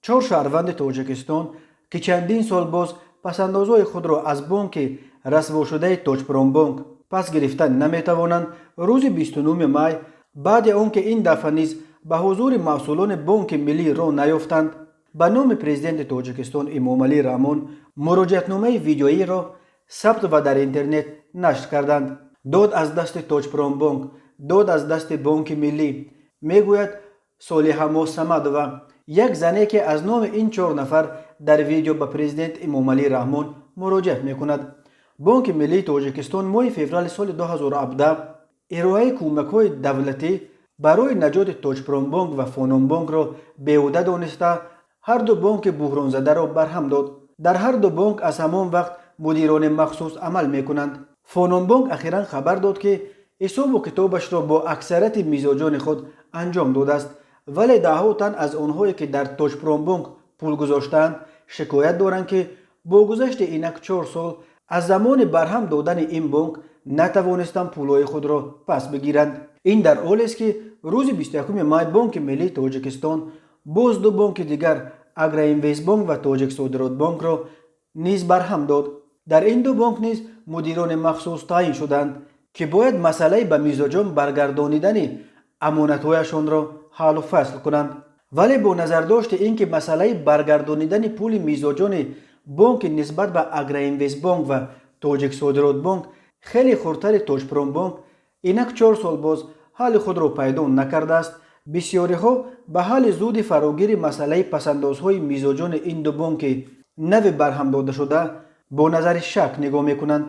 Чор шаҳрванди Тоҷикистон, ки чандин сол боз пасандозҳои худро аз бонки расвошудаи Тоҷпромбонк пас гирифта наметавонанд, рӯзи 29 май, баъде он ки ин дафъа низ ба ҳузури масъулони Бонки Миллӣ роҳ наёфтанд, ба номи Президенти Тоҷикистон Эмомалӣ Раҳмон муроҷиатномаи видеоиро сабт ва дар интернет нашр карданд. «Дод аз дасти Тоҷпромбонк, дод аз дасти Бонки Миллӣ», мегӯяд Солиҳамо Самадова, як зане, ки аз номи ин чор нафар дар видео ба президент Эмомалӣ Раҳмон муроҷиат мекунад. Бонки Миллии Тоҷикистон моҳи феврали соли 2017 ироаи кӯмакҳои давлатӣ барои наҷоти Тоҷпромбонк ва Фононбонкро беҳуда дониста, ҳарду бонки буҳронзадаро барҳам дод. Дар ҳарду бонк аз ҳамон вақт мудирони махсус амал мекунанд. Фононбонк ахиран хабар дод, ки ҳисобу китобашро бо аксарияти мизоҷони худ анҷом додааст, вале даҳҳо тан аз онҳое, ки дар Тоҷпромбонк пул гузоштаанд, шикоят доранд, ки бо гузашти инак 4 сол аз замони барҳам додани ин бонк натавонистанд пулҳои худро пас бигиранд. Ин дар ҳолест, ки рӯзи 21 май Бонки Миллии Тоҷикистон боз ду бонки дигар, Агроинвестбонк ва Тоҷиксодиротбонкро низ барҳам дод. Дар ин ду бонк низ мудирони махсус таъин шуданд, ки бояд масъалаи ба мизоҷон баргардонидани амонатҳояшонро ҳаллу фасл кунанд. Вале бо назардошти ин ки масъалаи баргардонидани пули мизоҷони бонки нисбат ба Агроинвестбонк ва Тоҷиксодиротбонк хеле хурдтари Тоҷпромбонк инак 4 сол боз ҳалли худро пайдо накардааст, бисёриҳо ба ҳалли зуди фарогири масъалаи пасандозҳои мизоҷони ин ду бонки нави барҳам додашуда бо назари шак нигоҳ мекунанд.